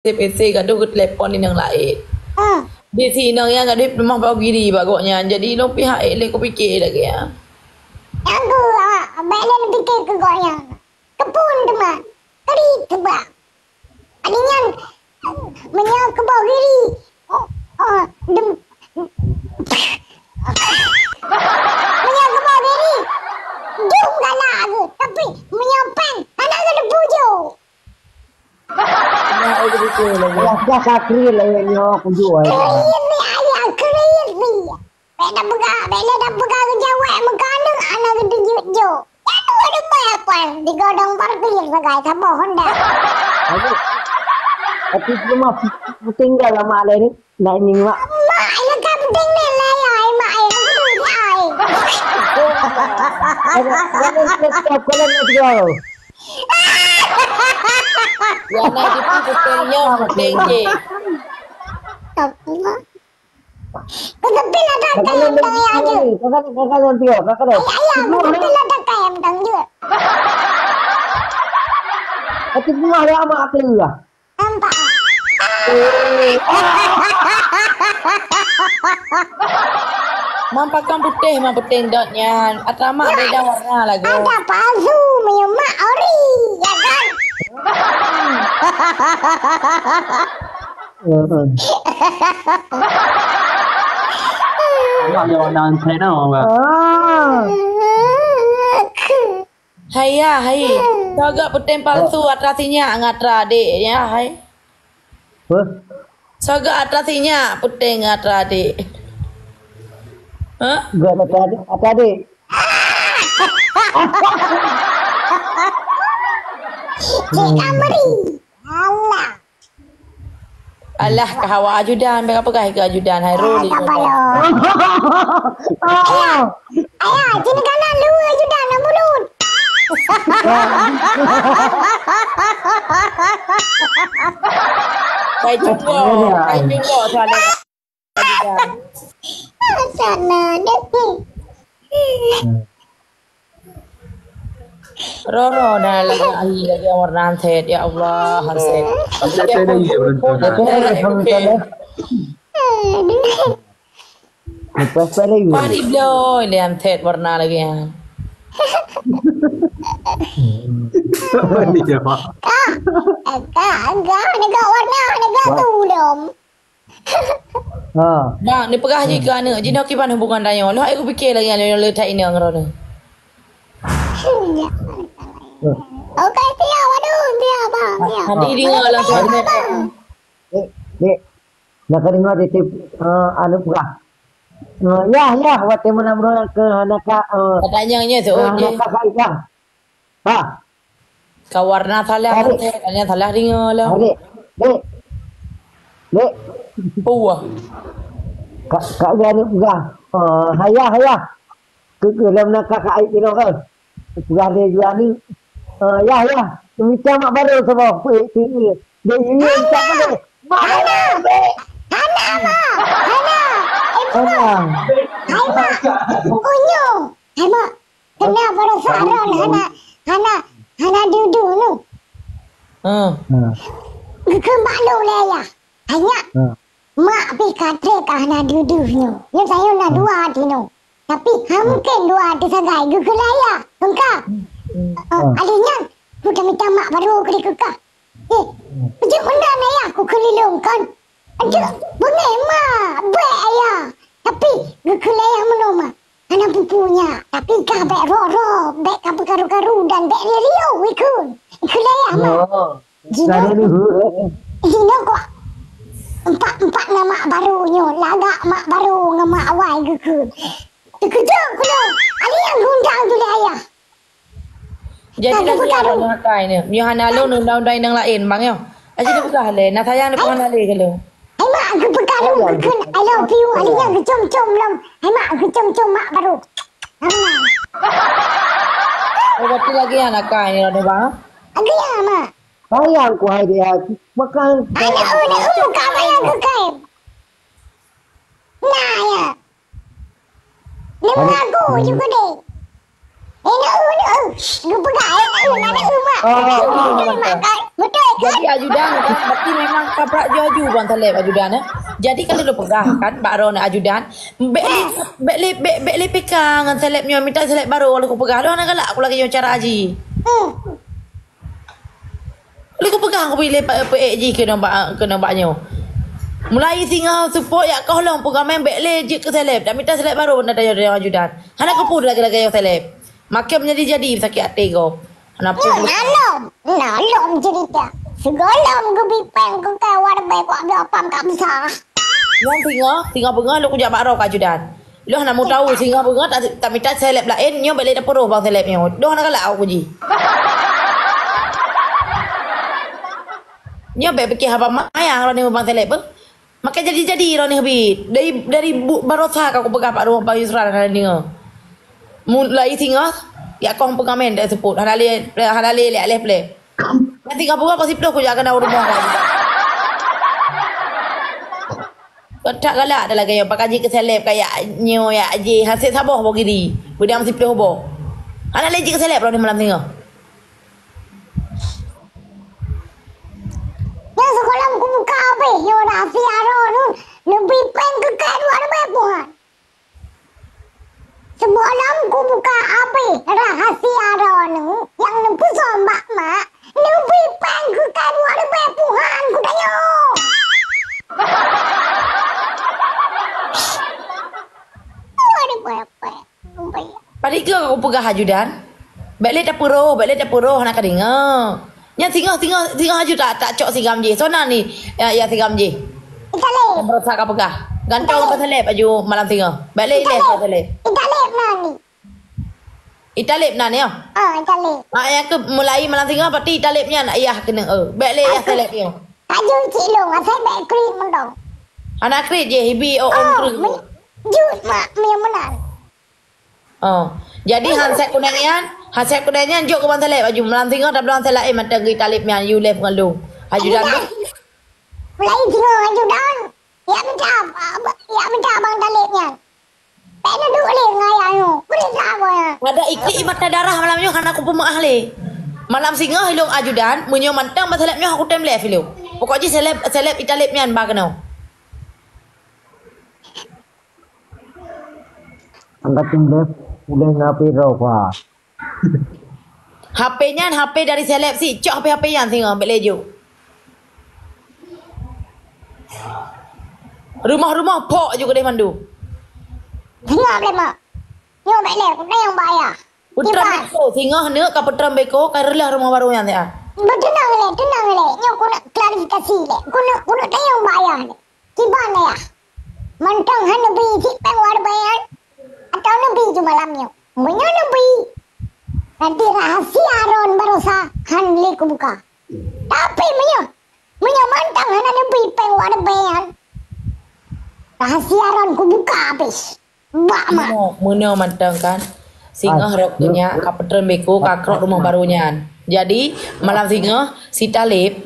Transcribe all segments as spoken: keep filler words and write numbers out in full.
Seb ese gadoh geutelepon inong laén. Ah. Di si inong nyan gadoh peuleumah bak giri bak gobnyan. Jadi, ilôn pih hana lé kupike lagèe nyan. Nyang keu, ah, bèk lé neupike keu gobnyan. Keupeue teuma? Keurik teuma. Adak nyan, meunyoe keu bak giri, oh, oh, dem-, meunyoe keu bak giri, jeuem galak geuh. Tapi, meunyoe péng, hana geuteupue jok. Nah, itu betul lagi. Lah, dah sakri lah, ya, nyoe, kujua, ya. Kriet ni, ayah, kriet ni. Bèk tapeugah, bèk lé tapeugah keu jaweueb meukaneuk hana geuteujok-jok. Nyan dua deungon apa? Di godong parkir sagai saboh Honda. Aduh. Tapi cuma tinggal lah mak lain ni. Nak ini mak. Mak, ya kan penting ni lah ya, ai mak ai. Aku tu ni ai. Kalau, kalau, kalau, kalau, kalau, kalau. Ya, nak itu penting ya, penting je. Tak apa. Keuteupil ata kayém dang ya jeuet. Kakak, kakak, kakak, kakak, kakak. Ayah, ayah, keuteupil ata kayém dang jeuet. Tapi semua ada amak aku lah. Nampak. Mam pakon putéh, mam putéh dot nyan. Ata mak beda warna lagu. Ada palsu, meunyoe mak ori, ya kan? Heeh. Awak ada warna saya tahu, Bang. Ah. Hai ya, hai. Soe geuh puténg palsu atra sinyak ngon atra adék ya, hai. Apa? Soe geuh atra sinyak puténg ngon atra adék. Hah? Geuh atra adék, atra adék. Cik Amri. Alah. Alah, ka hawa ajudan, bèk peugah keu ajudan, hai Ruli. Ah, tak payah. Ayah, ayah, sini kanan lu ajudan, nak mulut. Kai cuba, kai cuba, soalnya. Ajudan. Sana deh. Roro dah lagi ahi lagi warna hanset. Ya Allah, hanset. Hanset saya lagi, ya, belum tahu. Hanset saya lagi, belum tahu. Lepas saya lagi. Mari bloe, ini hanset warna lagi ya. Apa ni, ya, Pak? Kak, kak, kak, negak warna, negak tu dong. Ha. Bang, neupeugah jih keu aneuk, jinoe kiban hubungan tanyoe. Lheuh ai kupike lagèe nyan, lheuh that inong droeneuh. Okey, siap, aduh, siap, bang, siap. Nanti deungoe lam suara. Dek, dek. Nak ka deungoe titip, eh, aneuk peugah. Eh, yah, yah, watèe malam droe keu hana ka, eh, katanya nya tu, hana ka, ka, ka. Ha. Ka warna salah, Adik. Hanset, hanya salah deungoe lah. Adik, Dek. Dek. Puah. Kak, Kak Gani peugah. Ah, hayah, hayah. Keu, keu lom na Kakak Aik Tino kan. Peugah lé Gani. Ah, yah, yah. Mita mak baru saboh. Pui, pui, pui. Dek, ini minta apa, Dek? Mak baru, Dek. Hana, Mak. Hana. Eh, Mak. Hana. Hai, Mak. Unyu. Hai, Mak. Kena pada Saron hana, hana, hana dudoe nyoe. Ha. Ha. Geukheun maklum lé ayah. Hanya mak pih ka trép ka hana dudoe nyoe. Nyoe sayang na dua tinoe. Tapi ha mungken dua teusagai geukheun lé ayah. Engka. Ha. Alèh nyan, kuda mita mak baru keu kah. Eh, peujeuet meunan ayah ku keu lilong kon. Aduh, beungéh mak, bèk ayah. Tapi geukheun lé ayah meunoe mak. Hana peue-peue nyak, tapi kah bèk ro-ro, bèk ka peukaru-karu dan bèk riôh-riôh ikheun. Ikheun lé ayah mak. Jinoe, jinoe kok empat-empat na mak baru nyoe, lagak mak baru ngon mak awai geukheun. Teukeujot keunoe, alèh nyang geuundang tu lé ayah. Jadi dah siap undang akai ni. Nyoe hana lôn undang-undang inong laén, bang, nyoe. Aci dah peugah lé, na sayang dah peugah lé keu lôn. Hai mak, geupeugah lôn, geukheun I love you, alèh nyan geucom-com lom. Hai mak, geucom-com mak baru. Oh, berarti lagi anak akai ni dah, bang? Lagi ya, mak. Sayang ku hai dia. Makan. Anak, anak, muka apa yang kau kain? Nah, ya. Ni mengaku juga deh. Eh, nak eu, nak eu. Geupeugah, eh, nak eu, nak eu, mak. Oh, oh, oh, betul, mak. Betul, kan? Jadi, ajudan, kan, berarti memang kabrak jaju bang Taleb, ajudan, eh. Jadi, kan, dulu peugah, kan, bak droeneuh ajudan. Bèk lé, bèk lé, bèk, bèk lé peka ngon Taleb nyoe, mita Taleb barô, lôn kupeugah. Lôn hana galak, aku lagèe nyoe cara aji. Hmm. Lé kupeugah, aku pilih pa-, peuék jih keunoe bak, keunoe bak nyoe. Mulai singoh seupôt jak koh lom peugamèe bèk lé jeuet keu Taleb. Dak mita Taleb barô na dayah-dayah ajudan. Hana kupeue lagèe-lagèe nyoe Taleb. Makin menjadi-jadi sakét até gob. Hana peue. Nyoe na lom, na lom cerita. Sigohlom geubi péng keu kai wareubai kok abloe apam ka besar. Nyan singoh, singoh beungoh lôn kujak bak droe keu ajudan. Lôn hana meuteumé singoh beungoh ta-, tamita Taleb laén, nyoe bèk lé tapeuroh bang Taleb nyoe. Lôn hana galak aku jih. Nyoe bèk pike haba mayang droeneuh bang Taleb beuh. Makai jadi-jadi droeneuh bit. Dari, dari bu-, barosa ka kupeugah bak rumoh bang Yusran hana deungö. Mulai singoh, jak kong pengamen dak seupôt. Hana lé, hana lé lé aleh pleh. Nyan singoh beungoh kong siplôh kujak keunoe u rumoh ka. Kok that galak dah lagèe nyoe, pakai jih keu Taleb, kayak nyoe, yak jih, hasé saboh boh giri. Beudang siplôh boh. Hana lé jih keu Taleb droeneuh malam singoh. Nyoe sigohlom kubuka abéh, nyoe rahsia droeneuh, neubi péng keu kai dua ribèe puhan. Sigohlom kubuka abéh rahsia droeneuh nyang neupeusöm bak mak, neubi péng keu kai dua ribèe puhan kutanyoe. Dua ribèe péng. Padit keu kupeugah ajudan? Bèk lé tapeuroh, bèk lé tapeuroh, hana ka deungö. Nyan singoh, singoh, singoh aju tak, tak cok sigam jih. Soe nan ni, ya, ya sigam jih. Italeb. Nyang barosa ka peugah. Gantoe Italeb. Bang Taleb aju malam singoh. Bèk lé ilèe Italeb. Bang Taleb. Italeb nan ni. Italeb nan ya? Ah, Italeb. Ah, nyang keu mulai malam singoh berarti Italeb nyan yah keuneuk, eh. Bèk lé yah Taleb nyoe. Ka jeuet cit lôn, asai bèk kriet mantong. Hana kriet jih, hibi oh, oh, kriet. Jeuet mak, meunyoe meunan. Oh. Jadi, handset kunéng nyan, handset kunéng nyan jok keu bang Taleb aju. Malam singoh tabloe handset laén mantong geutaleb nyan, you left ngon lôn. Ajudan. Laén singoh ajudan. Ya minta, ya minta bang Taleb nyan. Bèk neuduek lé ngon ayah nyoe. Peuriksa aku nyan. Ada iklik mata darah malam nyoe hana kupeumeu'ah lé. Malam singoh ilôn ajudan, meunyoe mantong bang Taleb nyoe aku tem left ilôn. Pokok jih seleb, seleb italeb nyan ba keunoe. Angkat tumbes, uleh ngapi roh, Pak. H P nyan H P dari seleb si, cok H P-H P nyan singoh bèk lé jok. Rumoh-rumoh phok ju keudeh mandum. Singoh bèk lé mak. Nyoe bèk lé, keuneuk nyang bayah. Peutrön beko, singoh neuk ka peutrön beko, ka reuloh rumoh barô nyan siat. Beuteunang lé, teunang lé. Nyoe keuneuk klarifikasi lé. Keuneuk, keuneuk tanyong bayah lé. Kiban ya? Mantong han neubi cit péng wareubai nyan? Atawa neubi ju malam nyoe? Meunyoe neubi, nanti rahasia droen barosa han lé kubuka. Tapi meunyoe, meunyoe mantong hana neubi péng wareubai nyan, rahasia droen kubuka habéh. Bak mak. Meunoe, meunoe mantong kan. Singoh rot keu nyak ka peutrön beko ka krok rumoh barô nyan. Jadi, malam singoh, si Taleb,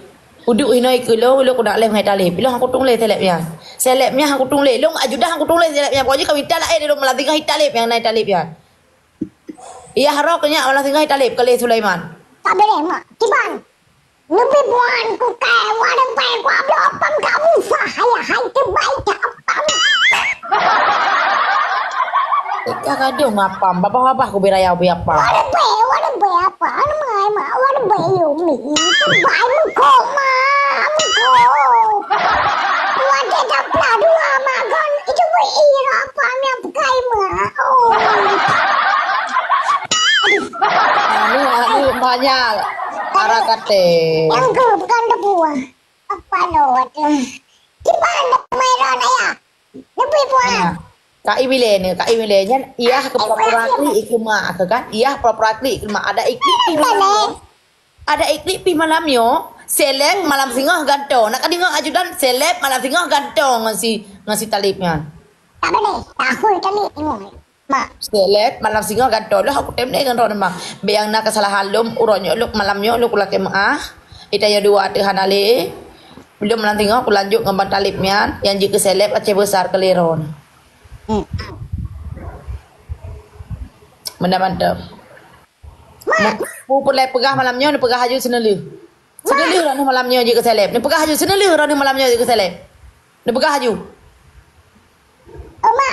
uduk hinoe keu lôn, lôn kudak lé ngon Taleb. Ilôn aku tueng lé Taleb nyan. Seleb nyan aku tueng lé. Lôn ajudan aku tueng lé Taleb nyan. Pokok jih ka mita laén lôn malam singoh Taleb nyan, nai Taleb nyan. Yah rot keu nyak malam singoh Taleb keu lé Sulaiman. Tak boleh, mak. Kiban. Neubi puan kukai wareubai kuabloe apam ka usah, hai, hai, teubai ka apam. Ika gadoh ngon apam, babah-babah kubi raya ubi apam. Wareubai, wareubai apam, mak, mak, wareubai yumi. Teubai meuko, mak, meuko. Watèe taplah dua mak kon, itu beu i rot apam nyang peugah mak. Oh. Anu, anu, banyak. Arah kate. Nyang keu bukan debu ah. Apa lo waduh. Kiban dah main ron ayah. Lebih buah. Nah, Kak Iwile ni, Kak Iwile nyan, iyah ke pura-pura klik ikeu mak ke kan? Iyah pura-pura klik ikeu mak. Ada iklik pih malam nyoe. Ada iklik pih malam nyoe. Seleb malam singoh gantoe. Nak ka deungoe ajudan seleb malam singoh gantoe ngon si, ngon si Talib nyan. Tak boleh. Tahu Talib tengok. Mak. Seleb malam singoh gantoe lôn aku tem lé ngon droeneuh mak. Bèk nyang na keusalahan lôn, uroe nyoe lôn malam nyoe lôn kulakèe meu'ah. Ita nyoe dua teuh hana lé. Lôn malam singoh kulanjut ngon Bang Talib nyan, nyang jeuet keu seleb Aceh Besar keu lé droeneuh. Hmm. Meunan mantong. Peue peureulèe peugah malam nyoe, neupeugah aju seuneulheueh. Seuneulheueh droeneuh malam nyoe jeuet keu seleb. Neupeugah aju seuneulheueh droeneuh malam nyoe jeuet keu seleb. Neupeugah aju. Oma,